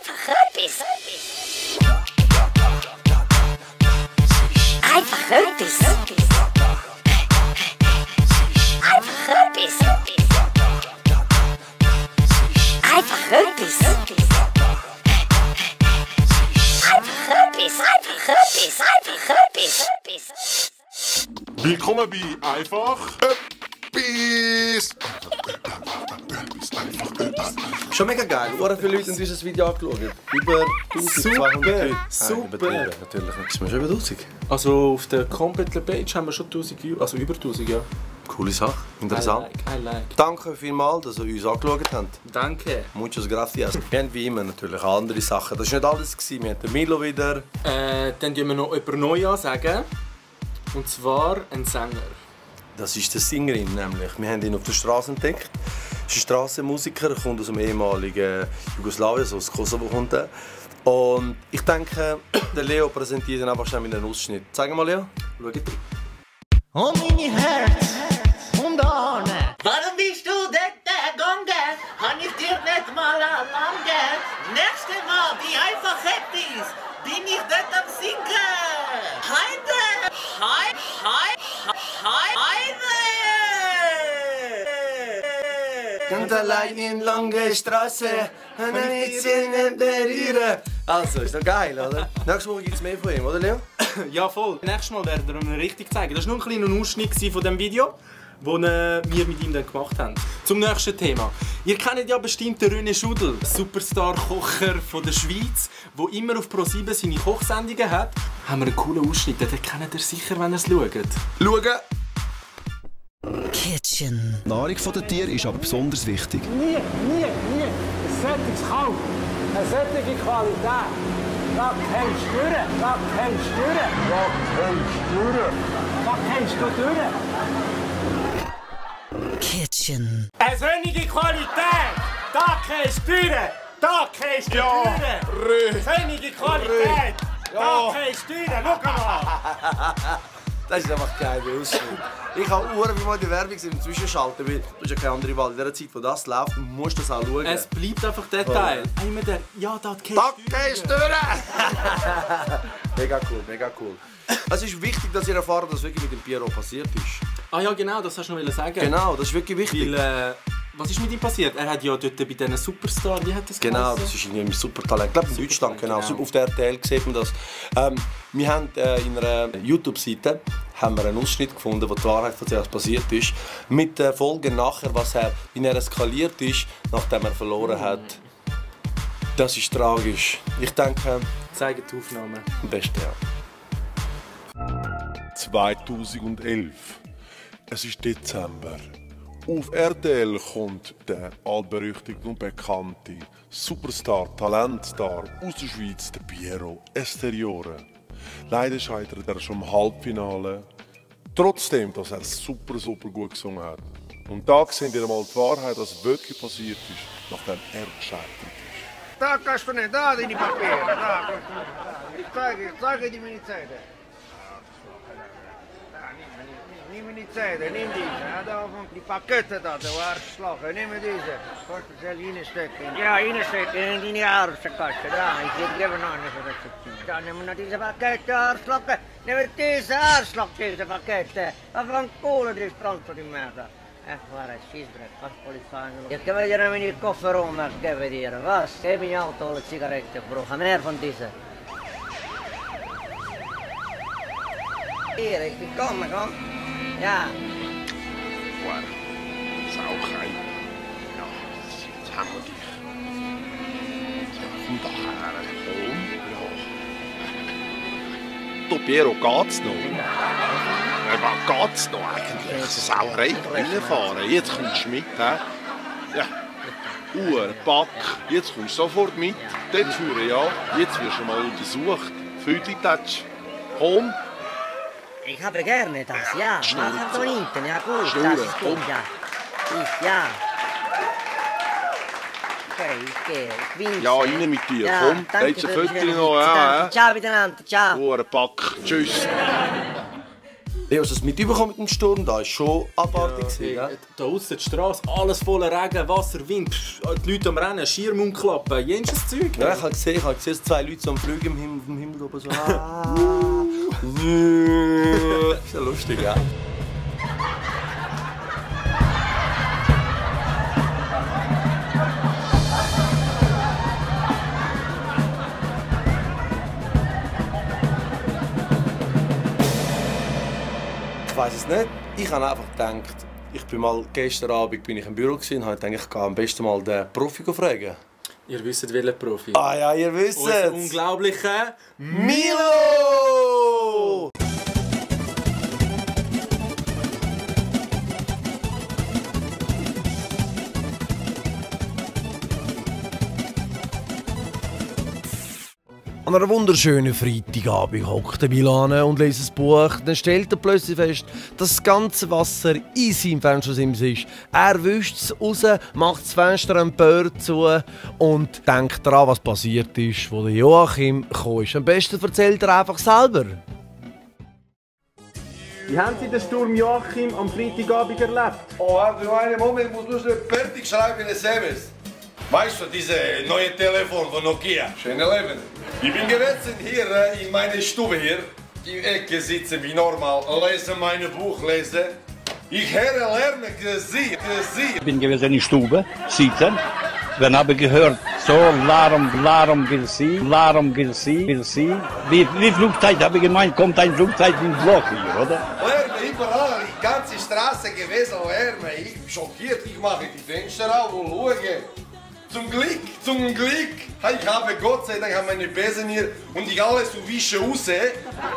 Einfach etwas. Einfach etwas. Einfach etwas. Einfach etwas. Einfach etwas. Willkommen bei Einfach Etwas. Schon mega geil. Sehr viele Leute haben dieses Video angeschaut. Über 1200 Leute. Super. Natürlich, ist mir schon über 1000. Also auf der kompletten Page haben wir schon 1000 Views, also über 1000, ja. Coole Sache, interessant. I like. Danke vielmals, dass ihr uns angeschaut habt. Danke. Muchas gracias. Wir haben wie immer natürlich andere Sachen. Das war nicht alles. Wir haben den Milo wieder. Dann tun wir noch jemanden neu ansagen. Und zwar ein Sänger. Das ist der Sängerin nämlich. Wir haben ihn auf der Straße entdeckt. Er ist ein Strassenmusiker, er kommt aus dem ehemaligen Jugoslawien, also aus Kosovo kommt er. Und ich denke, der Leo präsentiert ihn einfach schnell mit einem Ausschnitt. Zeig mal, Leo. Schau bitte. Oh, meine Herz und Ahne. Warum bist du dort gegangen? Habe ich dir nicht mal erlangt? Nächstes Mal, wie einfach etwas, bin ich dort am Singen. Heide! Ganz allein in lange Straße, nicht singen berühren. Also, ist doch geil, oder? Nächstes Mal gibt es mehr von ihm, oder Leo? Ja, voll. Nächstes Mal werden wir ihn richtig zeigen. Das war nur ein kleiner Ausschnitt von dem Video, das wir mit ihm dann gemacht haben. Zum nächsten Thema. Ihr kennt ja bestimmt den René Schudel, Superstar-Kocher von der Schweiz, der immer auf Pro7 seine Kochsendungen hat. Haben wir einen coolen Ausschnitt, den kennt ihr sicher, wenn ihr es schaut. Schauen! Kitchen. Die Nahrung der Tiere ist aber besonders wichtig. Nie. Ein solches Kalb, eine solche Qualität. Da kennst du durch. Da kennst du durch. Kitchen. Eine solche Qualität. Da kennst du durch. Da kennst du durch. Solche Qualität. Da kennst du durch. Schau mal. Das ist einfach geil, der Ausschnitt. Ich habe wie mal die Werbung im Zwischenschalten, weil du hast ja keine andere Wahl. In der Zeit, wo das läuft, musst du das auch schauen. Es bleibt einfach der Teil. Immer der, ja, da kennst Da gehst du durch! Mega cool. Es ist wichtig, dass ihr erfahrt, was wirklich mit dem Piero passiert ist. Ah ja, genau, das hast du noch sagen. Genau, das ist wirklich wichtig. Weil, was ist mit ihm passiert? Er hat ja dort bei diesen Superstar, wie hat das Genau, geheißen? das ist irgendwie ein Supertalent. Ich glaube in Deutschland, genau. Genau. Auf der RTL sieht man das. Wir haben in einer YouTube-Seite einen Ausschnitt gefunden, wo die Wahrheit erzählt, was passiert ist. Mit der Folge nachher, wie er eskaliert ist, nachdem er verloren hat. Das ist tragisch. Ich denke, Zeigen die Aufnahmen. am besten ja. 2011. Es ist Dezember. Auf RTL kommt der altberüchtigte und bekannte Superstar, Talentstar aus der Schweiz, der Piero Esteriore. Leider scheitert er schon im Halbfinale, trotzdem, dass er super gut gesungen hat. Und da sehen wir mal die Wahrheit, was wirklich passiert ist, nachdem er gescheitert ist. Da kannst du nicht, da deine Papiere. Da kannst du nicht. Ich zeige dir meine Zähne. Nimm die Zähne, nimm diese. Ja, da kommt die Pakete da, du Arschloch. Nimm diese. Kannst du schnell reinstecken. Ja, reinstecken in deine Arschkasche. Da, ich gebe noch eine Rezeption. Da, nimm noch diese Pakete, Arschloch. Nimm diese Arschloch, diese Pakete. Da von Kohle drin, pronto di merda. Guarda, Schießdreck, was Polizei. Ich gebe dir meinen Koffer rum, ich gebe dir. Was? Gib mir Auto, alle Zigarette, Bruder. Mehr von diesen. Hier, ich bin komm. Ja. Guarda, Sauchei. Ja, jetzt haben wir dich. Ja, komm doch her, komm. Ja. Du, Piero, geht's noch? Was geht's noch eigentlich? Sauerei reinfahren. Jetzt kommst du mit, hä? Ja. Back. Jetzt kommst du sofort mit. Dort führen, ja. Jetzt wirst du mal untersucht. Füdli-Touch. Komm. Ich habe gerne das, ja. Mach so hinten, ja gut, Schnurren, das ist gut, komm. ja. Ja. Okay, ich gehe, ich winke. Ja, rein mit dir, Ja, komm. danke Jetzt ein für die Viertel noch, ja. Danke. Ciao miteinander, ciao. Back. Tschüss. Ja, hast du das mitbekommen mit dem Sturm? Da war schon abartig. Ja, da aussen die Straße, alles voller Regen, Wasser, Wind, die Leute am Rennen, Schirm umklappen, jenes Zeug. Ja, ich habe gesehen, zwei Leute so am Flügen im Himmel oben so. Das ist ja lustig, ja. Ich weiss es nicht. Ich habe einfach gedacht, gestern Abend bin ich im Büro und habe gedacht, ich gehe am besten mal den Profi fragen. Ihr wisst, welcher Profi? Ah ja, ihr wisst es! Unser unglaublicher Milo! An einer wunderschönen Freitagabend hockt der Milan und liest ein Buch. Dann stellt er plötzlich fest, dass das ganze Wasser in seinem Fenstersims ist. Er wischt es raus, macht das Fenster empört zu und denkt daran, was passiert ist, wo der Joachim gekommen ist. Am besten erzählt er einfach selber. Wie haben Sie den Sturm Joachim am Freitagabend erlebt? Oh, für einen Moment muss nur fertig schreiben in SMS. Weißt du, diese neue Telefon von Nokia? Schöne Leben. Ich bin gewesen hier in meiner Stube hier. In der Ecke sitze wie normal, lese mein Buch, lese. Ich höre Lärme, Sie. Ich bin gewesen in der Stube, sitzen. Dann habe ich gehört, so Lärm will Sie. Wie Flugzeug, habe ich gemeint, kommt ein Flugzeug ins Loch hier, oder? Lärme, überall, die ganze Straße gewesen, Lärme. Ich bin schockiert, ich mache die Fenster auf und schaue. Zum Glück, ich habe Gott sei Dank meine Besen hier und ich alles so wische raus.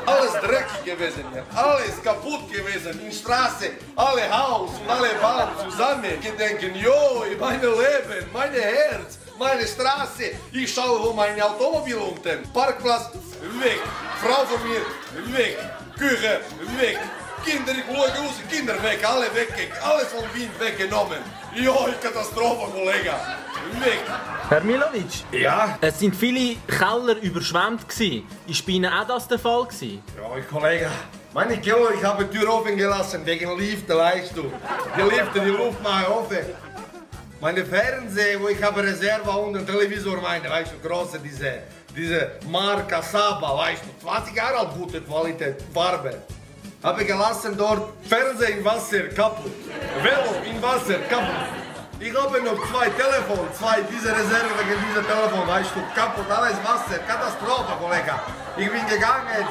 Alles dreckig gewesen hier, alles kaputt gewesen, in Straße, alle Haus und alle Baum zusammen. Ich denke, jo, mein Leben, mein Herz, meine Straße. Ich schaue, wo mein Automobil unten, Parkplatz, weg, Frau von mir, weg, Küche, weg. Kinder, ich schaue raus, Kinder weg, alle weg, alles von Wien weggenommen. Ja, Katastrophe, Kollege. Weg. Herr Milovic? Ja? Es sind viele Keller überschwemmt. Ist bei Ihnen auch das der Fall? Ja, Kollege. Meine Keller, ich habe die Tür offen gelassen, wegen Lifte, weißt du. Die Lifte, die Luft mache ich offen. Meine Fernseher, wo ich habe Reserve und einen Televisor, weißt du, große, diese Marca Saba, weißt du, 20 Jahre alt, gute Qualität, Farbe. Habe gelassen dort Fernseher im Wasser kaputt, Velo im Wasser kaputt. Ich habe noch zwei Telefone, diese Reserve wegen dieser Telefon, weißt du, kaputt, alles Wasser, Katastrophe, Kollege. Ich bin gegangen,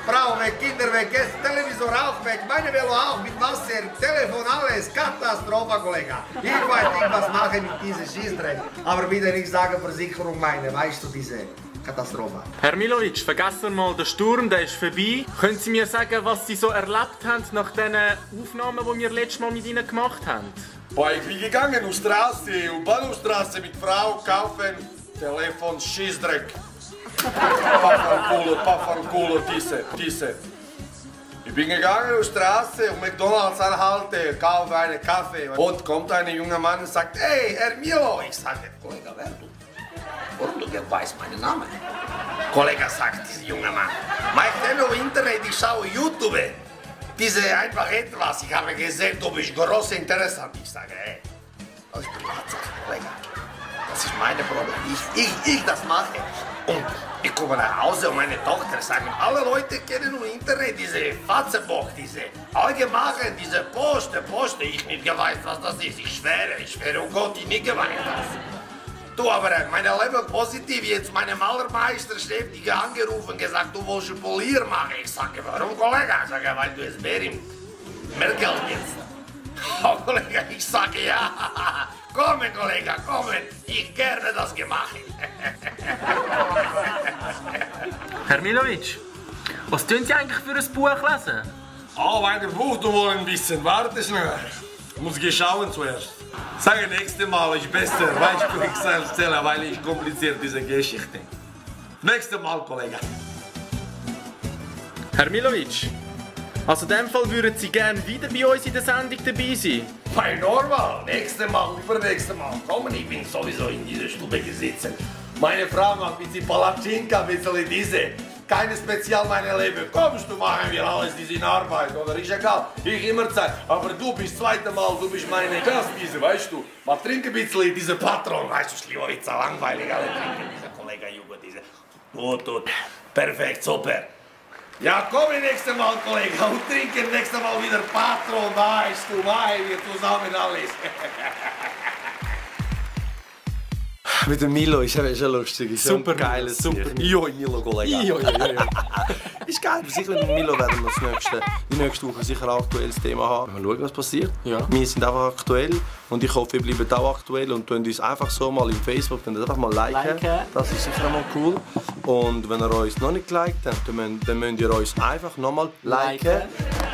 Frau weg, Kinder weg, Televisor auch weg, meine Velo auch mit Wasser, Telefon, alles, Katastrophe, Kollege. Ich weiß nicht, was mache mit diesem Schießdreck, aber bitte nicht sagen Versicherung meine, weißt du, diese Katastrophe. Herr Milovic, vergessen mal den Sturm, der ist vorbei. Können Sie mir sagen, was Sie so erlebt haben nach den Aufnahmen, die wir letztes Mal mit Ihnen gemacht haben? Boah, ich bin gegangen auf Straße, auf Bahnhofstraße mit Frau kaufen, Telefon, Schießdreck. Paffanculo, diese. Ich bin gegangen auf Straße und McDonalds anhalte, kaufe einen Kaffee. Und kommt ein junger Mann und sagt, hey, Herr Milo. Ich sage, Kollege, wer du? Warum du weißt meinen Namen? Kollege sagt, dieser junge Mann, mach den auf Internet, ich schaue YouTube. Diese einfach etwas, ich habe gesehen, du bist groß interessant. Ich sage, hey, das ist Privatsache, Kollege. Das ist mein Problem. Ich das mache. Und ich komme nach Hause und meine Tochter sagen, alle Leute kennen nur Internet, diese Fatzenbock, diese Allgemeine, diese Post. Ich nicht gewusst, was das ist. Ich schwöre, oh Gott, ich nicht gewusst was. Du, aber meine Leben positiv, jetzt meine Malermeister Steftige angerufen und gesagt, du willst ein Polier machen. Ich sage, warum, Kollege? Ich sage, weil du es mehr Geld jetzt. Oh, Kollege, ich sage, ja. Kommen, Kollege, kommen. Ich gerne das gemacht. Herr Milovic, was tun Sie eigentlich für ein Buch lesen? Oh, bei dem Buch, du wolltest wissen. Warte schnell. Muss ich schauen zuerst. Sage nächstes Mal ist besser, weißt du, ich erzähle, weil ich kompliziert diese Geschichte. Nächstes Mal, Kollege. Herr Milovic, also in dem Fall würden Sie gerne wieder bei uns in der Sendung dabei sein? Bei normal, nächstes Mal, übernächstes Mal. Kommen, ich bin sowieso in dieser Stube gesessen. Meine Frau macht ein bisschen Palatschinka, ein bisschen diese. keine Spezial, meine Liebe. Kommst du, machen wir alles, die sind Arbeit, oder? Ist egal, ich immer Zeit. Aber du bist zweite Mal, du bist meine Gastwiese, weißt du? Mal trink ein bisschen, dieser Patron, weißt du, Schliwoitza, langweilig, alle trinken, dieser Kollege Jugend, diese... Gut, perfekt, super. Ja, komm nächste Mal, Kollege, und trinken nächste Mal wieder Patron, weißt du, wir zusammen alles. Mit dem Milo ist ja schon lustig. Ist Super, ein geiles super. Joi, Milo, Kollege. Ist geil. Sicher mit dem Milo werden wir die nächste Woche sicher ein aktuelles Thema haben. Mal schauen, was passiert. Ja. Wir sind einfach aktuell und ich hoffe, ihr bleibt auch aktuell und tun uns einfach so mal im Facebook einfach mal liken. Das ist sicher mal cool. Und wenn ihr uns noch nicht geliked habt, dann müsst ihr uns einfach nochmal liken.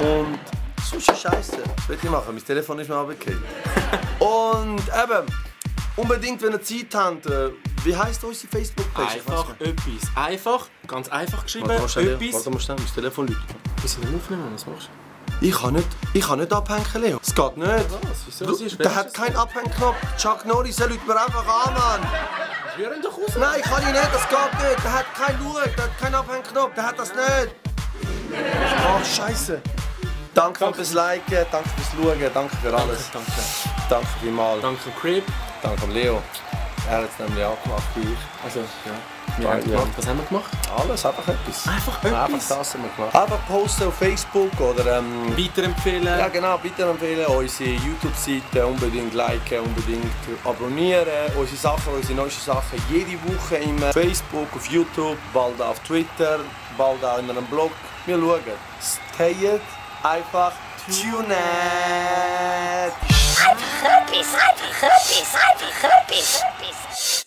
Und sonst ist Scheiße. Das will ich machen. Mein Telefon ist mir runtergefallen. Und eben. Unbedingt, wenn ihr Zeit habt, wie heisst unsere Facebook-Page? Einfach etwas. Einfach, ganz einfach geschrieben. Warte Etwas. mal schnell, mein Telefon läutet. Wir sind am Aufnehmen, was machst du? Ich kann nicht abhängen, Leo. Es geht nicht. Was? Wieso? Der hat keinen Abhängknopf. Chuck Norris, er läutet mir einfach an, Mann. Wir ihn doch raus. Nein, kann ich nicht, das geht nicht. Der hat keinen Schau, der hat keinen Abhängknopf, der hat das nicht. Oh, Scheiße. Danke fürs Liken, danke fürs Schauen, danke für alles. Danke vielmals. Danke Crib. Danke Leo. Er hat es nämlich auch gemacht wie ich. Also, ja. Wir haben gemacht. Was haben wir gemacht? Alles, einfach etwas. Einfach etwas? Einfach das haben wir gemacht. Einfach posten auf Facebook oder... weiterempfehlen. Ja genau, weiterempfehlen. Unsere YouTube-Seite unbedingt liken, unbedingt abonnieren. Unsere Sachen, unsere neuesten Sachen jede Woche im Facebook, auf YouTube, bald auf Twitter, bald auch in einem Blog. Wir schauen. Stayet einfach tuned. Einfach etwas, einfach etwas, einfach etwas.